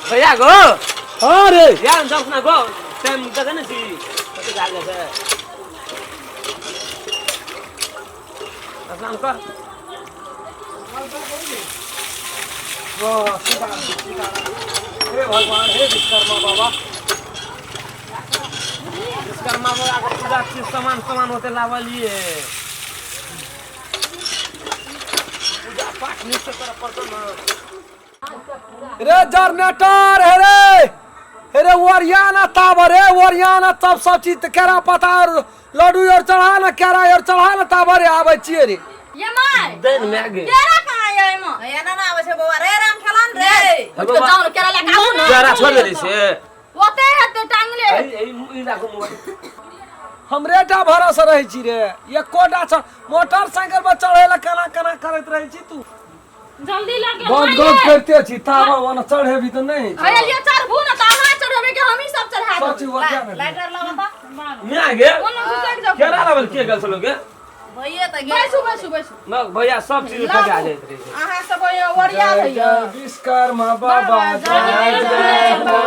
भैया गो। हाँ रे। यार दस ना गो टाइम देखे ने छी कते लागल छै। स्नान कर। वाह, सीताराम, सीताराम। हे भगवान, हे विश्वकर्मा बाबा। विश्वकर्मा बाबा के पूजा चीज सामान सामान होते लावलिए। पूजा पाठ नीक से करऽ पड़तौ ना। रे जनरेटर हे रे, हे रे ओरियाना ताबर रे ओरियाना, तब सब चीज तऽ केरा पत्ता और लड्डू और चढ़ा ना, केरा और चढ़ा ना, ताबर रे आबै छियै रे। ये my they ने माय गे। केरा कहाँ ये एमे? एना ना आबै छै बौआ रे, राम खेलन रे। उठ के जाओ ने, केरा लए के आबू ने। केरा छोड़ देली से। ओते हेतै टांगले। ई ई राखू मोबाइल। हमरे टा भरोसा रहै छी रे, एकोटा मोटरसाइकिल पर चढ़ै लए केना केना करैत रहै छी तू। जल्दी लगे गप गप करते छी, ताबा ओना चढ़ेबी तऽ नहि होइ छै। अरे ये चढ़बू ने तऽ अहाँ चढ़ेबै कि हमही सब चढ़ा सब देबै? चीज ओरिया ने। लाइटर लाबऽ तऽ। माय गे। ओना घुसकि जाउ। केरा लावल के गेल छलो गे? भैये तऽ गेल। बैसू बैसू बैसू। ना भैया सब चीज उठा के आ जाइत रहे छै। अहाँ सब ओरिया जय लैया। जय विश्वकर्मा बाबा, जय जय हो,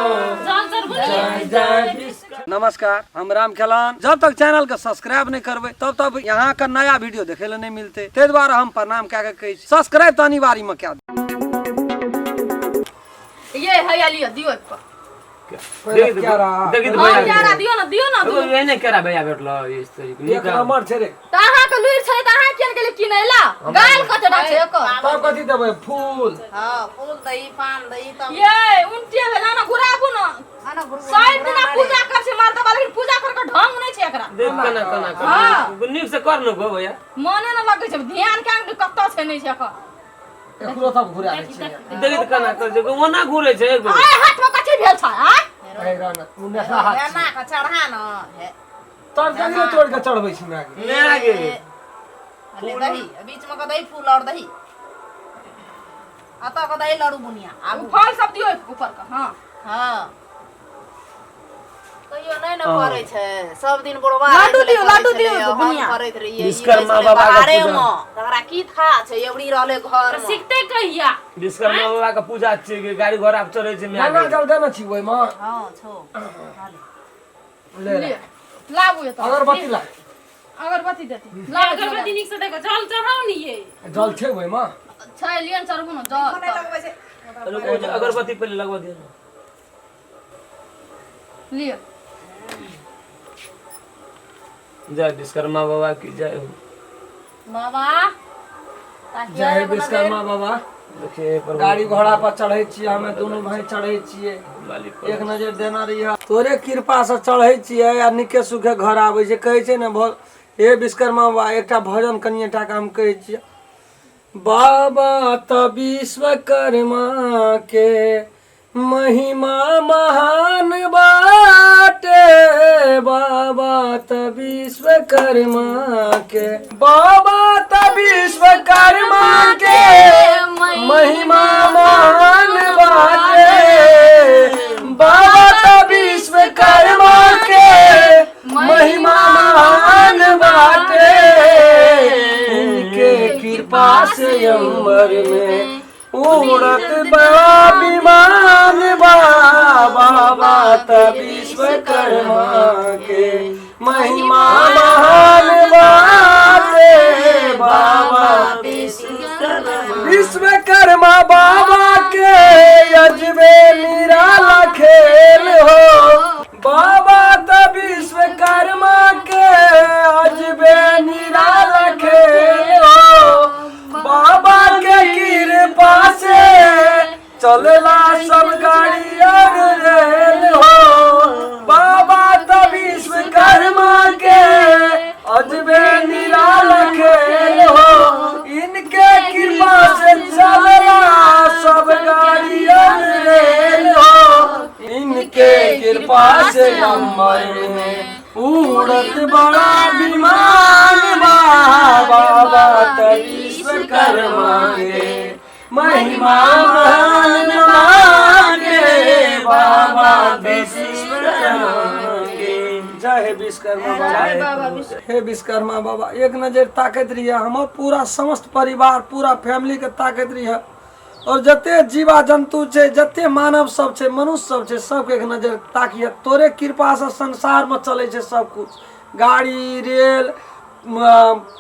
जय जय विश्वकर्मा। नमस्कार, हम राम खेलान। जब तक चैनल के सब्सक्राइब नहीं करबै तब तक यहाँ के नया वीडियो देखे ले नहीं मिलते, ताहि दुआरे हम प्रणाम कए के कहै छी सब्सक्राइब तऽ अनिवार्य में कए दियौ। ये हैया लिअ दियौ एक पर। पहिले केरा। देखी तऽ हाँ, भैया केरा दियौ ने, दियौ ने। एगो एहने केरा भैया भेटलो इस तरीके। एक नंबर छै रे। तऽ अहाँके लुरि छलै तऽ अहाँ किया ने गेलियै किनै ला? गाल कतेटा छै एकर? तब कथी देबै? फूल। हँ, फूल दही, पान दही तब। ये उनटे भेल ने, घुराबू ने। सब दिना पूजा कर छै मर्दबा, लेकिन पूजा कर के ढंग नहीं छै एकरा। देख केना केना कर। हाँ। नीक से कर न गो भैया। मने न लगै छै, ध्यान के कतऽ छै नहीं छै एकर। एकरो तब घुरा दै छियै। देखी तऽ केना कर छै, ओना घुरे छै एगो। आय हाथ में कथी भेल छै? आय ए राना, उ नेहा हाथ एना के चढ़ा न हे। तब कहियो तोड़ के चढ़बै छी माय गे। माय गे। ले दही, बीच में के दही फूल और दही। अतऽ के दही लड़ू बुनिया आगू। फल सब दियौ ऊपर के। हाँ हाँ, कहियो नहि ने करै छै, सब दिन बुढ़वा लड्डू रहै छलै, दियौ, करै लड्डू छलै, दियौ, हम बुनिया। करैत रहियै, ई विश्वकर्मा रहै छलै बाबा के बाहरे पूजा। मे तकरा की था छै, एवरी रहलै घर मे। सीखते कहिया? विश्वकर्मा बाबा के पूजा छियै कि गाड़ी घोड़ा पर चढ़ै छै माय गंगा गे। जल देने छी ओहिमे? हँ छौ। ले ले। लाबू एतऽ। अगरबत्ती ला। अगरबत्ती देती, लाबू। अगरबत्ती नीक से देखो, जल चढ़ाउ ने ये। जल छै ओहिमे? छै, लिअ ने, चढ़बू ने जल। नहि लगबै छै। रुको, अगरबत्ती पहिले लगवा दियौ ने। लिअ। जय विश्वकर्मा बाबा की जय हो। बाबा। जय विश्वकर्मा बाबा। देखिए प्रभु। गाड़ी घोड़ा पर चढ़ै छियै, हमे दुनू भाई चढ़ै छियै। मालिक। एक नजर देना रही, तोरे कृपा से चढ़ै छियै आ निके सुखे घर आबै छै। कहै छै ने हे विश्वकर्मा बाबा, एकटा भजन कनिए टा के हम कहै छियै। बाबा तऽ विश्वकर्मा के महिमा महान बाटे, बाबा तऽ विश्वकर्मा के, बाबा तऽ विश्वकर्मा के महिमा महान बाटे, बाबा तऽ विश्वकर्मा के महिमा महान बाटे, इनके कृपा से अंबर में उड़त बड़ा विमान बा, बाबा त विश्वकर्मा के महिमा महान बाटे, बाबा विश्वकर्मा बाबा के अजबे निराला खेल हो, बाबा त विश्वकर्मा के अजबे निराला खेल हो, बाबा के कृपा से चलला सब गाड़ी और रेल हो, बाबा त विश्वकर्मा के अजबे निराला खेल हो, इनके कृपा से चलला सब गाड़ी और रेल हो, इनके कृपा से अंबर में उड़त बड़ा विमान बा, बाबा त विश्वकर्मा के महिमा महान बाटे, बाबा विश्वकर्मा के जय। हे विश्वकर्मा बाबा, हे विश्वकर्मा बाबा, एक नजर ताकैत रहिए, हमर पूरा समस्त परिवार पूरा फैमिली के ताकैत रहिए। और जते जीवा जंतु छै, जते मानव सब छै, मनुष्य सब छै, सबके एक नजर ताकिए। तोरे कृपा से संसार में चलै छै सब कुछ, गाड़ी, rail,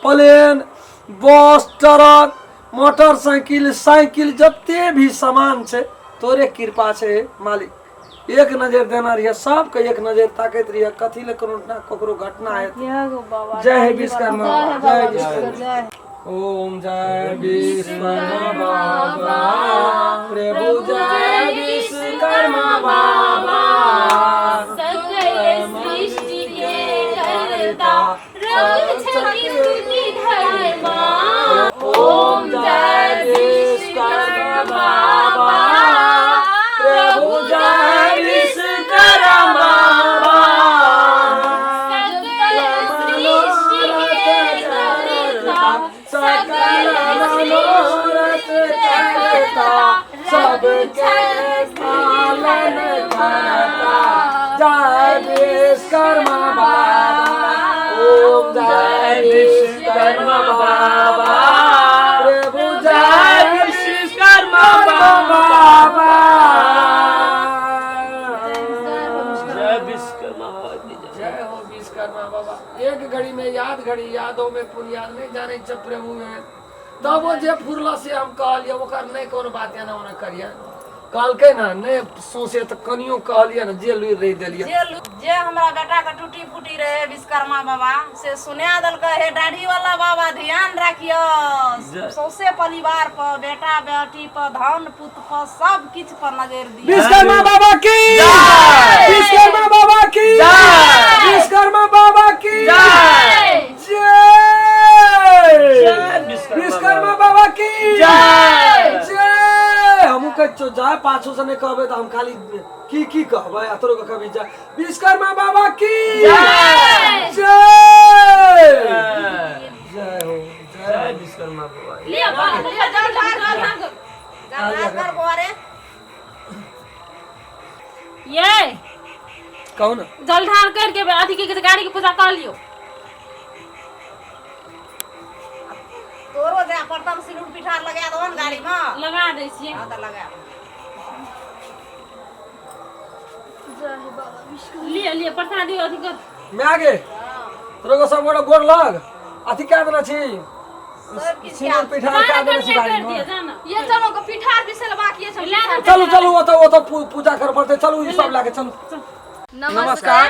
plane, bus, truck, motorcycle, cycle, जते भी सामान छै तोरे कृपा छै मालिक। एक नजर देना रहिए सबके, एक नजर ताकैत रहिए, कथी ले कोनो ना ककरो घटना हेतै। जय हे विश्वकर्मा, जय विश्वकर्मा। ओम जय विश्वकर्मा बाबा, प्रभु जय विश्वकर्मा बाबा। सकल सृष्टि के कर्ता रक्षति स्तुति धर्मा। ओम जय विश्वकर्मा बाबा, प्रभु जय विश्वकर्मा बाबा। सकल सृष्टि के कर्ता, सकल मनोरथ करता, सबके पालन करता, जय विश्वकर्मा बाबा। ओम जय विश्वकर्मा बाबा, प्रभु जय विश्वकर्मा बाबा। जय विश्वकर्मा बाबा की जय। जय हो विश्वकर्मा बाबा। एक घड़ी में याद घड़ी यादों में पुनियाद नहीं जाने छ प्रभु में, तब वो जे फुरला से हम कहलिए ओकर नहीं कोनो बात एना ओना करिए, कहलकै ना नहीं सौंसे तऽ कनियो कहलिए ना जे लुरि रही देलिए। जे हमरा बेटा के टूटी फूटी रहे विश्वकर्मा बाबा से सुना देलकै, हे दाढ़ी वाला बाबा ध्यान राखियो सौंसे परिवार पर, बेटा बेटी पर, धन पुत पर, सब किछु पर नजर दियो। विश्वकर्मा बाबा की, विश्वकर्मा बाबा की, विश्वकर्मा बाबा की जय, विश्वकर्मा बाबा की जय। जय। हमहूँ कहै छियौ जाय, पाछू से नहीं कहबै तऽ हम खाली की की कहबै, आ तोरो के कहबी जय विश्वकर्मा बाबा की जय। जय हो, जय विश्वकर्मा बाबा। लिअ बाबा, लिअ, जल ढार, जल ढार। जल ढार कर बौआ रे। ये कहू ना। जल ढार करके अथी के गाड़ी के पूजा कर लियो। तोरो जे प्रथम सिंदूर पिठार लगा दहो ने गाड़ी में। लगा दै छियै। हाँ तऽ लगा। लिअ लिअ प्रसादी अथी कर। मैं गे तोरो के सब गोटा गोर लग अथी कए देने छी, सब किछु सिंदूर पिठार कए देने छी गाड़ी कर में। दिअ जाना। ये चलो के पिठार पिसल बाकी छै। चलू चलू, ओतऽ ओतऽ पूजा कर पड़तै, चलू ई सब लए के चलू। नमस्कार,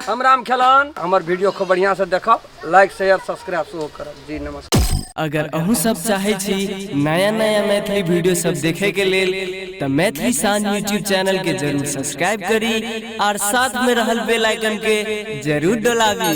हम राम खेलन। हमर वीडियो खूब बढ़िया से देखब, लाइक शेयर सब्सक्राइब सेहो करब जी। नमस्कार। अगर अहूँ सब चाहे छी नया नया मैथिली वीडियो सब देखे के लेल त मैथिली शान यूट्यूब चैनल के जरूर सब्सक्राइब करी और साथ में रहल बेल आइकन के जरूर डोलाबी।